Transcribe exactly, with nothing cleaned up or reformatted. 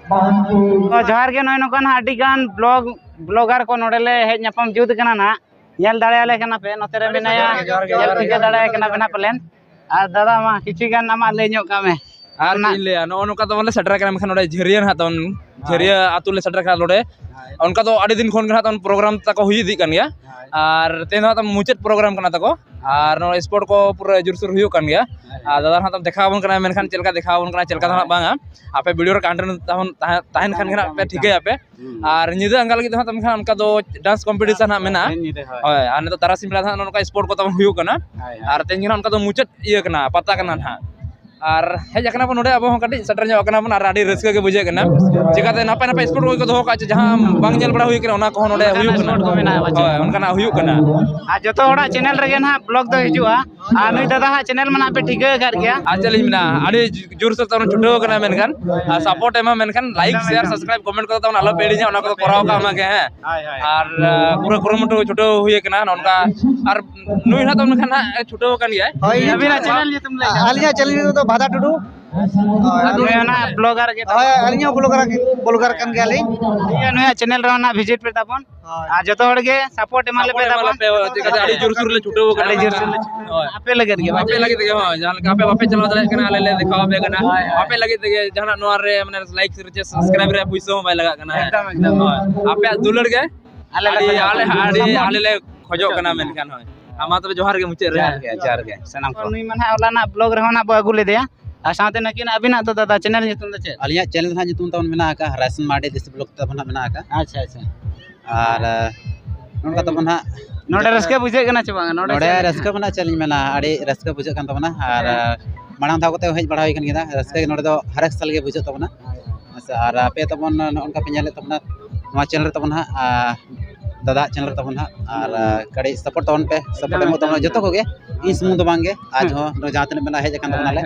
ᱛᱚ, ᱡᱚᱦᱟᱨ ᱜᱮ᱾ ᱱᱚᱜᱼᱚᱭ ᱱᱚᱝᱠᱟ ᱱᱟᱦᱟᱜ ᱟᱹᱰᱤ ᱜᱟᱱ ᱵᱞᱚᱜ ᱵᱞᱚᱜᱟᱨ ᱠᱚ ᱱᱚᱰᱮ ᱞᱮ ᱦᱮᱡ ᱧᱟᱯᱟᱢ ᱡᱩᱛ ᱠᱟᱱᱟ ᱱᱟᱦᱟᱜ᱾ ᱧᱮᱞ ᱫᱟᱲᱮᱭᱟᱞᱮ ᱠᱟᱱᱟ ᱯᱮ, ᱱᱚᱛᱮ ᱨᱮ ᱢᱮᱱᱟᱭᱟ, ᱡᱚᱦᱟᱨ ᱜᱮ, ᱡᱚᱦᱟᱨ ᱧᱮᱞ ᱜᱮ, ᱴᱷᱤᱠᱟᱹ ᱡᱚᱦᱟᱨ ᱜᱮ᱾ ᱫᱟᱲᱮᱭᱟᱭ ᱠᱟᱱᱟ ᱯᱮ ᱱᱟᱦᱟᱜ ᱯᱟᱞᱮᱱ᱾ ᱟᱨ ᱫᱟᱫᱟ, ᱢᱟ ᱠᱤᱪᱷᱩ ᱜᱟᱱ ᱟᱢᱟᱜ ᱞᱟᱹᱭ ᱧᱚᱜ ᱠᱟᱜ ᱢᱮ᱾ ᱟᱨ ᱚᱱᱟ ᱪᱮᱫ ᱤᱧ ᱞᱟᱹᱭᱟ, ᱱᱚᱜᱼᱚ ᱱᱚᱝᱠᱟ ᱛᱟᱵᱚᱱ ᱞᱮ ᱥᱮᱴᱮᱨ ᱟᱠᱟᱱᱟ, ᱢᱮᱱᱠᱷᱟᱱ ᱱᱚᱰᱮ ᱡᱷᱟᱹᱨᱤᱭᱟᱹ ᱱᱟᱦᱟᱜ ᱛᱟᱵᱚᱱ, ᱦᱳᱭ᱾ ᱡᱷᱟᱹᱨᱤᱭᱟᱹ ᱟᱹᱛᱩ ᱞᱮ ᱥᱮᱴᱮᱨ ᱟᱠᱟᱱᱟ ᱱᱚᱰᱮ᱾ ᱦᱳᱭ᱾ ᱚᱱᱠᱟ ᱫᱚ ᱟᱹᱰᱤ ᱫᱤᱱ ᱠᱷᱚᱱ ᱜᱮ ᱱᱟᱦᱟᱜ ᱛᱟᱵᱚᱱ ᱯᱨᱳᱜᱨᱟᱢ ᱛᱟᱠᱚ ᱦᱩᱭ ᱤᱫᱤᱜ ᱠᱟᱱ ᱜᱮᱭᱟ᱾ ᱦᱳᱭ᱾ ᱟᱨ ᱛᱮᱦᱮᱧ ᱫᱚ ᱱᱟᱦᱟᱜ ᱛᱟᱵᱚᱱ ᱢᱩᱪᱟᱹᱫ ᱯᱨᱳᱜᱨᱟᱢ ᱠᱟᱱᱟ ᱛᱟᱠᱚ᱾ ᱟᱨ ᱱᱚᱣᱟ ᱥᱯᱳᱨᱴ ᱠᱚ ᱯᱩᱨᱟᱹ ᱡᱳᱨᱥᱳᱨ ᱦᱩᱭᱩᱜ ᱠᱟᱱ ᱜᱮᱭᱟ᱾ ᱦᱳᱭ᱾ ᱟᱨ ᱫᱟᱫᱟ ᱱᱟᱦᱟᱜ ᱛᱟᱵᱚᱱ ᱫᱮᱠᱷᱟᱣ ᱟᱵᱚᱱ ᱠᱟᱱᱟ, ᱢᱮᱱᱠᱷᱟᱱ ᱪᱮᱫ ᱞᱮᱠᱟ ᱫᱮᱠᱷᱟᱣ ᱟᱵᱚᱱ ᱠᱟᱱᱟ, ᱪᱮᱫ ᱞᱮᱠᱟ ᱫᱚ ᱱᱟᱦᱟᱜ ᱵᱟᱝᱟ᱾ ᱟᱯᱮ ᱵᱷᱤᱰᱤᱭᱳ ᱨᱮ ᱠᱚᱱᱴᱤᱱᱤᱭᱩ ᱛᱟᱦᱮᱱ, ᱛᱟᱦᱮᱱ ᱠᱷᱟᱱ ᱜᱮ ᱱᱟᱦᱟᱜ ᱯᱮ ᱴᱷᱤᱠᱟᱹᱭᱟ ᱯᱮ᱾ ᱦᱩᱸ᱾ ᱟᱨ ᱧᱤᱫᱟᱹ ᱟᱸᱜᱟ ᱞᱟᱹᱜᱤᱫ ᱫᱚ ᱦᱟᱸᱜ ᱛᱟᱵᱚᱱ ᱠᱷᱟᱱ ᱚᱱᱠᱟ ᱫᱚ ᱰᱟᱱᱥ ᱠᱚᱢᱯᱤᱴᱤᱥᱚᱱ ᱦᱟᱸᱜ ᱢᱮᱱᱟᱜᱼᱟ᱾ ᱛᱮᱦᱮᱧ ᱧᱤᱫᱟᱹ, ᱦᱳᱭ᱾ ᱦᱳᱭ, ᱟᱨ ᱱᱤᱛᱚᱜ ᱛᱟᱨᱟᱥᱤᱧ ᱵᱮᱲᱟ ᱫᱚ ᱦᱟᱸᱜ ᱱᱚᱜᱼᱚ ᱱᱚᱝᱠᱟ ᱥᱯᱳᱨᱴ ᱠᱚ ᱛᱟᱵᱚᱱ ᱦᱩᱭᱩᱜ ᱠᱟᱱᱟ᱾ ᱦᱳᱭ, ᱦᱳᱭ᱾ ᱟᱨ ᱛᱮᱦᱮᱧ ᱜᱮ ᱱᱟᱦᱟᱜ ᱚᱱᱠᱟ ᱫᱚ ᱢᱩᱪᱟᱹᱫ ᱤᱭᱟᱹ ᱠᱟᱱᱟ, ᱯᱟᱛᱟ ᱠᱟᱱᱟ ᱱᱟᱦᱟᱜ᱾ ᱟᱨ ᱦᱮᱡ ᱟᱠᱟᱱᱟ ᱵᱚᱱ ᱱᱚᱰᱮ, ᱟᱵᱚ ᱦᱚᱸ ᱠᱟᱹᱴᱤᱡ ᱥᱮᱴᱮᱨ ᱧᱚᱜ ᱟᱠᱟᱱᱟ ᱵᱚᱱ ᱟᱨ ᱟᱹᱰᱤ ᱨᱟᱹᱥᱠᱟᱹ ᱜᱮ ᱵᱩᱡᱷᱟᱹᱜ ᱠᱟᱱᱟ᱾ ᱪᱤᱠᱟᱹᱛᱮ ᱱᱟᱯᱟᱭ ᱱᱟᱯᱟᱭ ᱥᱯᱳᱨᱴ ᱠᱚ ᱫᱚᱦᱚ ᱠᱟᱜᱼᱟ, ᱡᱟᱦᱟᱸ ᱵᱟᱝ ᱧᱮᱞ ᱵᱟᱲᱟ ᱦᱩᱭ ᱠᱟᱱᱟ, ᱚᱱᱟ ᱠᱚᱦᱚᱸ ᱱᱚᱰᱮ ᱦᱩᱭᱩᱜ ᱠᱟᱱᱟ᱾ ᱥᱯᱳᱨᱴ ᱠᱚ ᱢᱮᱱᱟᱜᱼᱟ, ᱵᱟᱪᱮ? ᱦᱳᱭ, ᱚᱱᱠᱟᱱᱟᱜ ᱦᱩᱭᱩᱜ ᱠᱟᱱᱟ᱾ ᱟᱨ ᱡᱚᱛᱚ ᱦᱚᱲᱟᱜ ᱪᱮᱱᱮᱞ ᱨᱮᱜᱮ ᱱᱟᱦᱟᱜ ᱵᱞᱚᱜ ᱫᱚ ᱦᱤᱡᱩᱜᱼᱟ᱾ ᱟᱨ ᱱᱩᱭ ᱫᱟᱫᱟ ᱦᱟᱸᱜ ᱪᱮᱱᱮᱞ ᱢᱟ ᱱᱟᱦᱟᱜ ᱯᱮ ᱴᱷᱤᱠᱟᱹ ᱟᱠᱟᱫ ᱜᱮᱭᱟ᱾ ᱟᱨ ᱪᱮᱫ ᱞᱤᱧ ᱢᱮᱱᱟ, ᱟᱹᱰᱤ ᱡᱳᱨᱥᱳᱨ ᱛᱟᱵᱚᱱ ᱪᱷᱩᱴᱟᱹᱣ ᱠᱟᱱᱟ, ᱢᱮᱱᱠᱷᱟᱱ ᱟᱨ ᱥᱟᱯᱳᱨᱴ ᱮᱢᱟ, ᱢᱮᱱᱠᱷᱟᱱ ᱞᱟᱭᱤᱠ, ᱮᱠᱫᱚᱢ, ᱥᱮᱭᱟᱨ, ᱮᱠᱫᱚᱢ᱾ ᱥᱟᱵᱥᱠᱨᱟᱭᱤᱵ, ᱠᱚᱢᱮᱱᱴ ᱠᱚᱫᱚ ᱛᱟᱵᱚᱱ ᱟᱞᱚ ᱯᱮ ᱦᱤᱲᱤᱧᱟ, ᱚᱱᱟ ᱠᱚᱫᱚ ᱠᱚᱨᱟᱣ ᱠᱟᱜ ᱢᱟ ᱜᱮ, ᱦᱮᱸ᱾ ᱦᱳᱭ, ᱦᱳᱭ᱾ ᱟᱨ, ᱟᱸ, ᱯᱩᱨᱟᱹ ᱠᱩᱨᱩᱢᱩᱴᱩ ᱪᱷᱩᱴᱟᱹᱣ ᱦᱩᱭ ᱟᱠᱟᱱᱟ ᱱᱚᱜᱼᱚ ᱱᱚᱝᱠᱟ᱾ ᱟᱨ ᱱᱩᱭ ᱦᱟᱸᱜ ᱫᱚ ᱢᱮᱱᱠᱷᱟᱱ ᱦᱟᱸᱜ ᱪᱷᱩᱴᱟᱹᱣ ᱟᱠᱟᱱ ᱜᱮᱭᱟᱭ᱾ ᱦᱳᱭ, ᱟᱹᱵᱤᱱᱟᱜ ᱪᱮᱱᱮᱞ ᱧᱩᱛᱩᱢ ᱞᱟᱹᱭ ᱛᱟᱵᱚᱱ᱾ ᱟᱹᱞᱤᱧᱟᱜ ᱪᱮᱱᱮᱞ ᱧᱩᱛᱩᱢ ᱫᱚ ᱵᱷᱟᱫᱟ ᱴᱩᱰᱩ᱾ ᱦᱳᱭ, ᱟᱨ ᱱᱩᱭ ᱚᱱᱟ ᱵᱞᱚᱜᱟᱨ ᱜᱮ ᱛᱟᱵᱚᱱ᱾ ᱦᱳᱭ, ᱟᱹᱞᱤᱧ ᱦᱚᱸ ᱵᱞᱚᱜᱟᱨ, ᱵᱞᱚᱜᱟᱨ ᱠᱟᱱ ᱜᱮᱭᱟᱞᱤᱧ᱾ ᱴᱷᱤᱠ ᱜᱮᱭᱟ, ᱱᱩᱭᱟᱜ ᱪᱮᱱᱮᱞ ᱨᱮᱦᱚᱸ ᱱᱟᱦᱟᱜ ᱵᱷᱤᱡᱤᱴ ᱯᱮ ᱛᱟᱵᱚᱱ᱾ ᱦᱳᱭ᱾ ᱟᱨ ᱡᱚᱛᱚ ᱦᱚᱲ ᱜᱮ ᱥᱟᱯᱳᱨᱴ ᱮᱢᱟ ᱞᱮᱯᱮ ᱥᱟᱯᱳᱨᱴ ᱮᱢᱟ ᱛᱟᱵᱚᱱ᱾ ᱞᱮᱯᱮ, ᱪᱮᱫᱟᱜ ᱥᱮ ᱟᱹᱰᱤ ᱡᱳᱨᱥᱳᱨ ᱞᱮ ᱪᱷᱩᱴᱟᱹᱣ ᱟᱠᱟᱱᱟ᱾ ᱟᱹᱰᱤ ᱡᱳᱨᱥᱳᱨ ᱞᱮ ᱪᱷᱩᱴᱟᱹᱣ ᱦᱳᱭ᱾ ᱟᱯᱮ ᱞᱟᱹᱜᱤᱫ ᱜᱮ, ᱦᱳᱭ, ᱡᱟᱦᱟᱸ ᱞᱮᱠᱟ ᱟᱯᱮ ᱵᱟᱯᱮ ᱪᱟᱞᱟᱣ ᱫᱟᱲᱮᱭᱟᱜ ᱠᱟᱱᱟ, ᱟᱞᱮ ᱞᱮ ᱫᱮᱠᱷᱟᱣ ᱟᱯᱮ ᱠᱟᱱᱟ᱾ ᱦᱳᱭ, ᱦᱳᱭ᱾ ᱟᱯᱮ ᱞᱟᱹᱜᱤᱫ ᱛᱮᱜᱮ ᱡᱟᱦᱟᱱᱟᱜ ᱱᱚᱣᱟ ᱨᱮ, ᱢᱟᱱᱮ, ᱞᱟᱭᱤᱠ ᱥᱮ ᱥᱟᱵᱥᱠᱨᱟᱭᱤᱵ ᱨᱮᱭᱟᱜ ᱯᱩᱭᱥᱟᱹ ᱦᱚᱸ ᱵᱟᱭ ᱞᱟᱜᱟᱜ ᱠᱟᱱᱟ᱾ ᱮᱠᱫᱚᱢ, ᱮᱠᱫᱚᱢ᱾ ᱦᱳᱭ᱾ ᱟᱯᱮᱭᱟᱜ ᱫᱩᱞᱟᱹᱲ ᱜᱮ ᱟᱞᱮ ᱞᱮ ᱟᱹᱰᱤ, ᱠᱷᱚᱡᱚᱜ ᱟᱞᱮ, ᱠᱟᱱᱟ᱾ ᱟᱹᱰᱤ, ᱥᱟᱯᱳᱨᱴ᱾ ᱟᱞᱮ ᱞᱮ ᱠᱷᱚᱡᱚᱜ ᱠᱟᱱᱟ, ᱢᱮᱱᱠᱷᱟᱱ, ᱦᱳᱭ᱾ ᱟᱨ ᱢᱟ ᱛᱚᱵᱮ ᱡᱚᱦᱟᱨ ᱜᱮ ᱢᱩᱪᱟᱹᱫ ᱨᱮ᱾ ᱡᱚᱦᱟᱨ ᱜᱮ, ᱡᱚᱦᱟᱨ ᱜᱮ ᱥᱟᱱᱟᱢ ᱠᱚ᱾ ᱱᱩᱭ ᱢᱟ ᱱᱟᱦᱟᱜ ᱦᱚᱞᱟᱱᱟᱜ ᱵᱞᱚᱜ ᱨᱮᱦᱚᱸ ᱱᱟᱦᱟᱜ ᱵᱚ ᱟᱹᱜᱩ ᱞᱮᱫᱮᱭᱟ᱾ ᱟᱨ ᱥᱟᱶᱛᱮ ᱱᱩᱠᱤᱱ, ᱟᱹᱵᱤᱱᱟᱜ ᱫᱚ ᱫᱟᱫᱟ ᱪᱮᱱᱮᱞ ᱧᱩᱛᱩᱢ ᱫᱚ ᱪᱮᱫ? ᱟᱹᱞᱤᱧᱟᱜ ᱪᱮᱱᱮᱞ ᱨᱮᱱᱟᱜ ᱧᱩᱛᱩᱢ ᱛᱟᱵᱚᱱ ᱢᱮᱱᱟᱜ ᱟᱠᱟᱫ ᱨᱟᱭᱥᱚᱱ ᱢᱟᱨᱰᱤ ᱫᱮᱥᱤ ᱵᱞᱚᱜ ᱛᱟᱵᱚᱱ ᱦᱟᱸᱜ ᱢᱮᱱᱟᱜ ᱟᱠᱟᱫ᱾ ᱟᱪᱪᱷᱟ, ᱟᱪᱪᱷᱟ᱾ ᱟᱨ, ᱟᱸ, ᱱᱚᱝᱠᱟ ᱛᱟᱵᱚᱱ ᱦᱟᱸᱜ ᱱᱚᱰᱮ ᱡᱚᱛᱚ ᱨᱟᱹᱥᱠᱟᱹ ᱵᱩᱡᱷᱟᱹᱜ ᱠᱟᱱᱟ ᱪᱮ ᱵᱟᱝ? ᱱᱚᱰᱮ ᱱᱚᱰᱮ ᱪᱮᱫ ᱞᱮᱠᱟ? ᱨᱟᱹᱥᱠᱟᱹ ᱢᱮᱱᱟᱜᱼᱟ, ᱪᱮᱫ ᱞᱤᱧ ᱢᱮᱱᱟ, ᱟᱹᱰᱤ ᱨᱟᱹᱥᱠᱟᱹ ᱵᱩᱡᱷᱟᱹᱜ ᱠᱟᱱ ᱛᱟᱵᱚᱱᱟ᱾ ᱟᱨ, ᱦᱮᱸ᱾ ᱟᱸ, ᱢᱟᱲᱟᱝ ᱫᱷᱟᱣ ᱠᱟᱛᱮ ᱦᱚᱸ ᱦᱮᱡ ᱵᱟᱲᱟ ᱦᱩᱭ ᱠᱟᱱ ᱜᱮᱭᱟ, ᱨᱟᱹᱥᱠᱟᱹ ᱜᱮ ᱱᱚᱰᱮ ᱫᱚ ᱦᱟᱨ ᱥᱟᱞ ᱜᱮ ᱵᱩᱡᱷᱟᱹᱜ ᱛᱟᱵᱚᱱᱟ᱾ ᱦᱳᱭ, ᱦᱳᱭ᱾ ᱦᱮᱸ ᱥᱮ, ᱟᱨ ᱟᱯᱮ ᱛᱟᱵᱚᱱ ᱱᱚᱜᱼᱚ ᱱᱚᱝᱠᱟ ᱯᱮ ᱧᱮᱞᱮᱫ ᱛᱟᱵᱚᱱᱟ, ᱱᱚᱣᱟ ᱪᱮᱱᱮᱞ ᱨᱮ ᱛᱟᱵᱚᱱ ᱦᱟᱸᱜ, ᱟᱸ, ᱫᱟᱫᱟᱣᱟᱜ ᱪᱮᱱᱮᱞ ᱨᱮ ᱛᱟᱵᱚᱱ ᱦᱟᱸᱜ, ᱟᱨ, ᱟᱸ, ᱠᱟᱹᱴᱤᱡ ᱥᱟᱯᱳᱨᱴ ᱛᱟᱵᱚᱱ ᱯᱮ, ᱥᱟᱯᱳᱨᱴ ᱮᱠᱫᱚᱢ, ᱮᱢᱚᱜ ᱛᱟᱵᱚᱱᱟ ᱮᱠᱫᱚᱢ᱾ ᱡᱚᱛᱚ ᱠᱚᱜᱮ, ᱤᱧ ᱥᱩᱢᱩᱝ ᱫᱚ ᱵᱟᱝ ᱜᱮ, ᱟᱨ ᱦᱮᱸ᱾ ᱡᱚᱦᱚᱸ ᱱᱚᱰᱮ ᱡᱟᱦᱟᱸ ᱛᱤᱱᱟᱹᱜ ᱢᱮᱱᱟᱜ ᱦᱮᱡ ᱟᱠᱟᱱ ᱛᱟᱵᱚᱱᱟᱞᱮ,